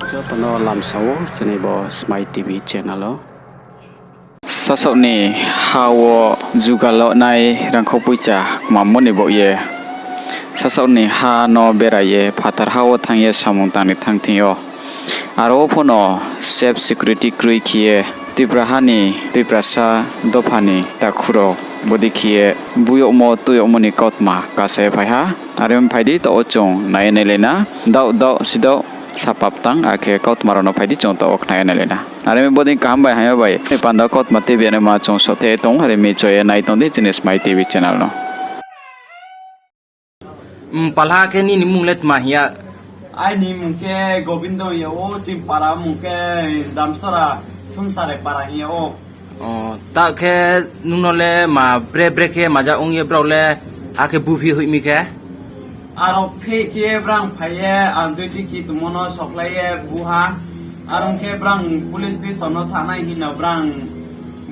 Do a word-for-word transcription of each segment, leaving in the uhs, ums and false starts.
Joto no lamsa ou chini bo Smai T V channel o. Sasaoh ni ha wo jugalo nai rangkhou poicha kmammo ni baoh ye, sasaoh ni ha no berai ye phathar ha wo thanng ye samung tang ni thanng thing yo, aro wo pho no safe security kroi khe ye Tripura ha ni Tiprasa dopha ni takhu rao bodei khe ye bu yagmo tu yagmo ni kautma kasa ye phai ha. Are ong phai di, taoh wo chung nai ye nailai na, daoh daoh sidaoh sapap tang, akhe kautma rao no phai di, chung taoh wo khna ye nailai na. Are mi bodei kaham bai hamya bai ni panda kautma tei biyanaima chung sothai ye tong, are mi cho ye nai tong di chini Smai T V channel no. Palha khe nini mmung le tma hing ya? Aini mmung khe Gobindo hing ya ou, chini para mmung khe Damsora, Thumsare para hing ya ou. Taoh khe nung no le ma bre bre khe maja ong ye brao le, akhe buphi hoih mi khe? Aro phi khe brang phai ye, ang dui dikhi tongmo no sokhlai ye bu ha. Are ong khe brang police station no thanngnai hing no brang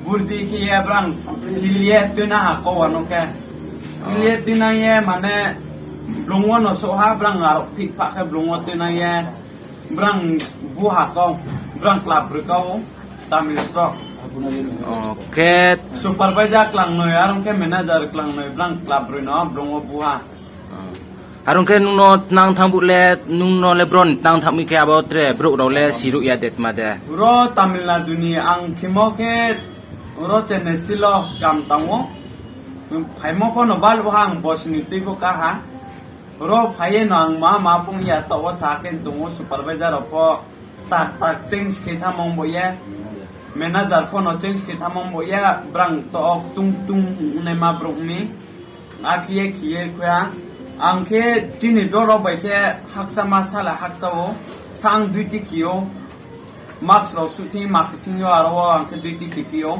burdi khe ye brang hil ye tuina ha kau ano khe. Hil ye tuinang ye mane blung wo no souh ha, brang aro phih pha khe blung wo tuinang ye brang bu ha kau, brang club broi kau, Tamil sro. Supervisor klangnoi, are ong khe manager klangnoi, brang club broi no blung wo bu ha. Are ong khe nung no tnang thanng bu le, nung no le bro ni tnang thanng mi khe abo tre brouh rao le siruh ya de tma de? Ro Tamil Nadu ni ang khemo khe ro Chennai silo kam tang ou. Phaimo pho no baluh ha, ang bosni tui pho ka ha. Ro phai ye no ang ma ma phung ya taoh wo sa khe tong ou, supervisor rao pho tak tak change khe thanngmo bo ye. Manager pho no change khe thanngmo bo ye, brang taoh ktung ktung ongnaima brouh mi. Akhe ye khe ye khui ha. Ang khe chini dol rao bai khe hakcha ma sala hakcha ou, sang duty khe ou. Mask rao suh thing ma khe thing yo, aro wo ang khe duty khe phi ou.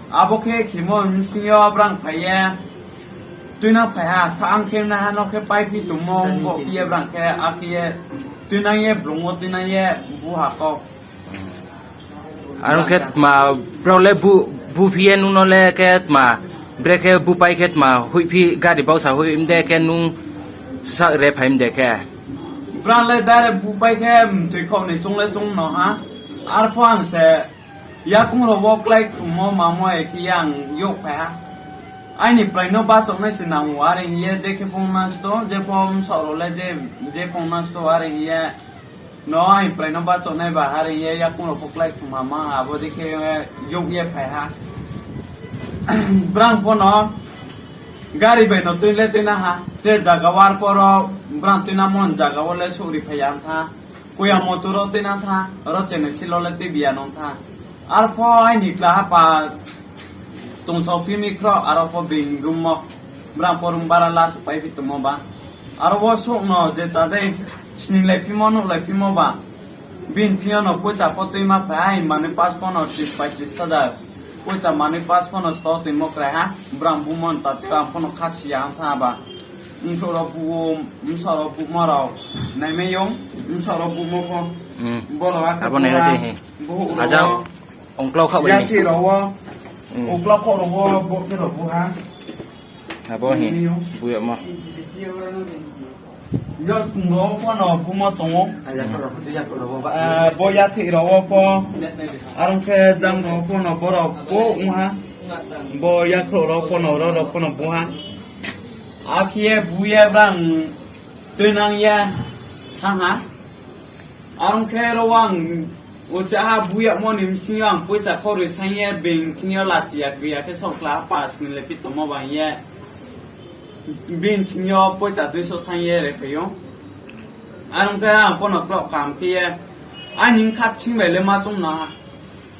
Abo khe khemo bsing yo brang phai ye tuina phai ha, sa ang khe na ha no khe paiphi tongmo bo phi ye brang khe, akhe ye tuinang ye blung wo tuinang ye bu ha kau. Are ong khe tma, brao le buphi ye nung no le khe tma, brekhe bupai khe tma, hoihphi gari bausa hoih mde khe nung sak re phai mde khe? Brang le direct bupai khe mtoi khaoh ni choung le choung no ha. Arphuh ang se yakoung rao wo klái khummo mamo e khe ye ang youh phai ha. Aini prai no bachaohnai se nang ou, are hing ye je khe phone nasto, je pho bsaoh rao le je, je phone nasto, are hing ye no aini prai no bachaohnai ba, are hing ye yakoung rao pho klái khum ha ma, abo dei khe youh ye phai ha. Brang pho no gari bai no tui le tuina ha, te zaga wo arphuh ro brang tuinamo zaga wo le souhri phai ya tha. Koya motor wo tuina tha, ro Chennai silo le tuibi ya no tha. Arphuh aini kla hapa tongsaophi mi khro, aro pho being room wo, brang pho room bara la souhpai phi tongmo ba. Aro wo souh no je chá dei, sninglaiphimo, nuhlaiphimo ba. Bini thing yo no poicha pho tuima phai ha, manoi pass pho no tris paitris hajar. Poicha manoi pass pho no sto tuimo krai ha, brang bumo ni ta tang pho no khasi ya tha ba. Bsaoh rao buh ou, bsaoh rao buhmo rao naimai ou, bsaoh rao buhmo pho. Bo rao akhe abo nai ra de he. Buh rao wo, ongklau khaoh bai ni yathih rao wo, ongklau khaoh rao wo, bo khe rao bu ha. Abo hi, bu yagmo. Yaskung rao wo pho no bumo tong ou. Bo yathih rao wo pho, are ong khe jang rao wo pho no bo rao bo ong ha. Bo yakhrouh rao pho no, ro rao pho no bu ha. Akhe ye bu ye brang tuinang ye thanng ha. Are ong khe ro ang uchih ha bu yagmo ni bsing yo ang poicha khoroi saing ye being thing yo lachi ya kri ya khe saohkla ha, pass ni le phi tongmo bang ye. Bini thing yo poicha duiso saing ye re phai ou. Are ong khe ang pho no kroh kaham khe ye, aini bkha bsing bai le ma choung no ha.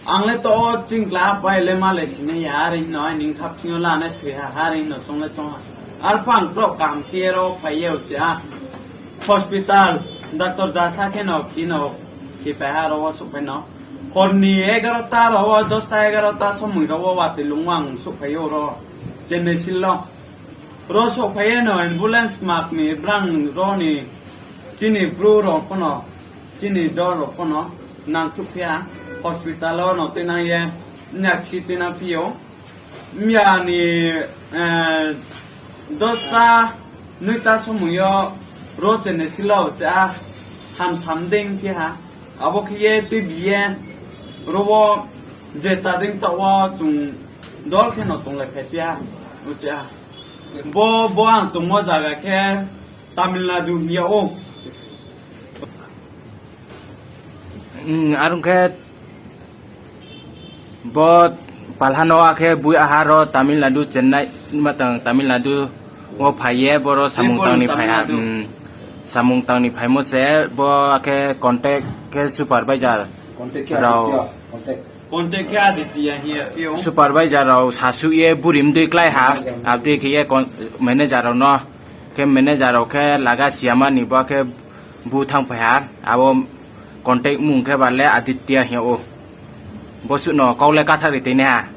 Ang le to o chingkla bai le malai sinai ya, are hing no aini bkha bsing yo la nai thoi ha, are hing no choung le choung ha. Arphuh ang kroh kaham khe ye ro phai ye uchih ha. Hospital, doctor jasa khe no khi no khipai ha ro wo souhphai no. Hor ni egarota rao wo, dosta egarota somoi rao wo watoi lung wo ang souhphai ou ro Chennai silo. Ro souhphai ye no ambulance kma kmi brang ro ni chini bru rao pho no, chini dol rao pho no nangkhruhphi ha, hospital wo no tuinang ye, myaksi tuinang phi ou. Mya ni, dosta, noita somoi yo ro Chennai silo uchih ha, hamsam dei phi ha. Abo khe ye tuibi ye, ro wo je chadei taoh wo chung dol khe no tonglai phai phi ha, uchih ha. Bo, bo ang tongmo zaga khe Tamil Nadu hing yag ou. Arung khe bo palha no akhe bui aha ro Tamil Nadu, Chennai, ma tang Tamil Nadu wo phai ye boro samung tang ni phai ha. Samung tang ni phaimo se bo akhe contact khe supervisor rao, contact khe Aditya hing ye phi ou. Supervisor rao sasuh ye buri mdui klái ha, abdei khe ye manager rao no, khe manager rao khe laga siyama ni bo khe bu thanngphai ha, abo contact mung khe ba le Aditya hing yag ou. Bosuh no kau le katha ri tei nai ha.